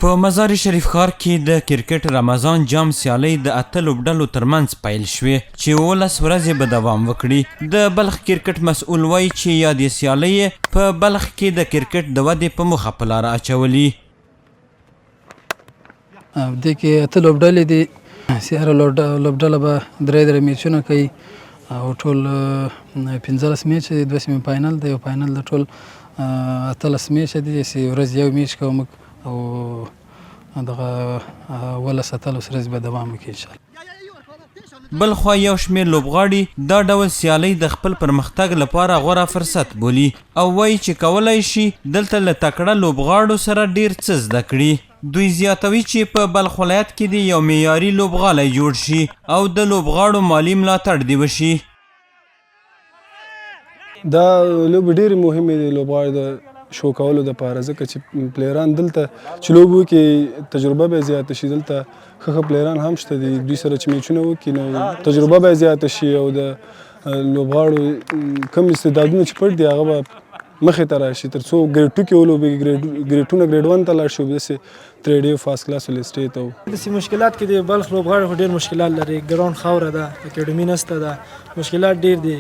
په مزار شریف ښار کې د کرکټ رمضان جام سیالۍ د اته لوبډلو ترمنځ پیل شوې چې 17 ورځې به دوام وکړي. د بلخ کرکټ مسؤل وایي چې یادې سیالۍ یې په بلخ کې د کرکټ د ودې په موخه په لاره اچولي. دې کې اته لوبډلې دي چې هره لوبډله به درې درې میچونه کوي او ټول 15 میچ دي. دوه سیمي فاینل دی او فاینل د ټول 18 میچ دي چې ورځ یو میچ کوو موږ او دغه 17 18 ورځې به دوام وکړي ان شاء الله. بلخوا یو شمېر لوبغاړي دا ډول سیالۍ د خپل پرمختګ لپاره غوره فرصت بولي او وایي چې کولای شي دلته له تکړه لوبغاړو سره ډېر څه زده کړي. دوی زیاتوي چې په بلخ ولایت کې دې یو معیاري لوبغالی جوړ شي او د لوبغاړو مالي ملاتړ دې وشي. دا لوبې ډېرې مهمې دي لوبغاړي د شو کولو دپاره، ځکه چې پلیران دلته چې لوبې وکړي تجربه به یې زیاته شي. دلته ښه ښه پلیران هم شته دي، دوی سره چې میچونه وکړي نو تجربه به یې زیاته شي او د لوبغاړو کوم استعدادونه چې پټ دي هغه به مخې ته راشي، تر څو ګریډ 2 کې ولوبېږي، ګریډ 2 نه ګریډ 1 ته لاړ شي او داسې تر ډېر فرست کلاس او لیست ته. داسې مشکلات کې دی بلخ لوبغاړي خو ډېر مشکلات لري. ګراونډ خاوره ده، اکیډمي نشته ده، مشکلات ډېر دي.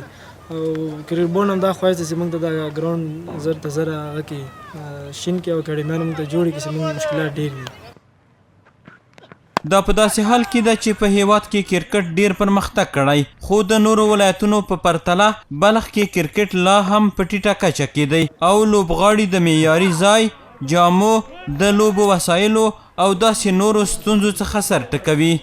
او کرکټ بورډ هم دا خواهش دی چې موږ ته دا ګراونډ زر تر زره هغه کې شین کې او اکیډمیان موږ ته جوړې کړي چې موږ مشکلات ډېر دي. دا په داسې حال کې ده چې په هېواد کې کرکټ ډېر پرمختګ کړی، خو د نورو ولایتونو په پرتله بلخ کې کرکټ لا هم په ټیټه کچه کې دی او لوبغاړي د معیاري ځای، جامو، د لوبو وسایلو او داسې نورو ستونزو څخه سر ټکوي.